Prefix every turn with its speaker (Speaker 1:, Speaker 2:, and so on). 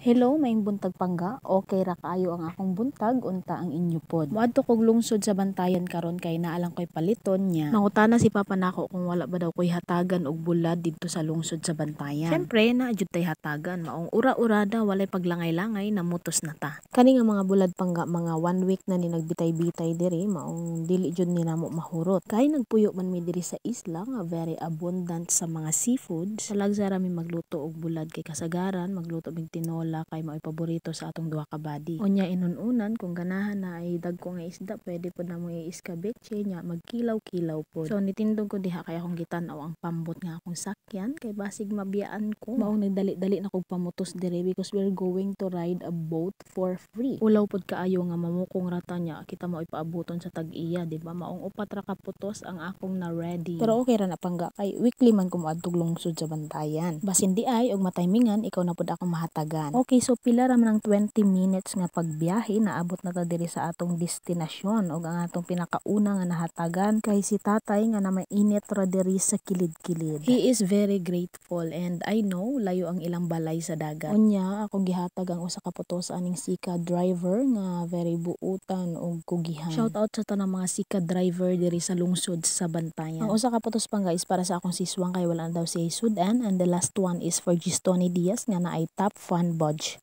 Speaker 1: Hello, maayong buntag, pangga. Okay ra kaayo ang akong buntag, unta ang inyo pod? Moadto kog lungsod sa Bantayan karon kay naa lang koy paliton niya. Nangutana si Papa nako kung wala ba daw koy hatagan og bulad didto sa lungsod sa Bantayan. Syempre, naa jud tay hatagan, maong ura-urada, walay paglangay-langay, namutos na ta. Kani nga mga bulad, pangga, mga one week na ni nagbitay-bitay diri, maong dili jud ni namo mahurot. Kay nagpuyo man mi diri sa isla nga very abundant sa mga seafoods. Talagsa ra mi magluto og bulad kay kasagaran magluto mig tinola kay mao'y paborito sa atong duha ka body. Unya inun-unan, kung ganahan na ay dagko nga isda, pwede pod namo i-escabeche nya magkilaw-kilaw pod. So nitindog ko diha kay akong gitan-aw ang pambot nga akong sakyan kay basig mabiyaan ko. Maong nagdali-dali na kog pamutos diri because we're going to ride a boat for free. Ulaw pod kaayo nga mamukong ra ta nya kita mao'y paabuton sa tag-iya, di ba? Maong upat ra ka putos ang akong na ready. Pero okay ra na, pangga, kay weekly man ko moadtog lungsod sa Bantayan. Basin diay og mataymingan, ikaw na pod akong mahatagan. Okay, so pila ra man ang 20 minutes nga pagbiyahe, naabot na ta diri sa atong destinasyon ug ang atong pinakauna nga nahatagan kay si tatay nga na mainit ra diri sa kilid-kilid. He is very grateful and I know layo ang ilang balay sa dagat. Unya akong gihatag ang usa ka putos aning sika driver nga very buutan og kugihan. Shout out sa tanang mga sika driver diri sa lungsod sa Bantayan. Ang usa ka putos, pangga, is para sa akong siswang kay wala na daw siya sudan and the last one is for Gistoni Diaz nga naay top fan badge.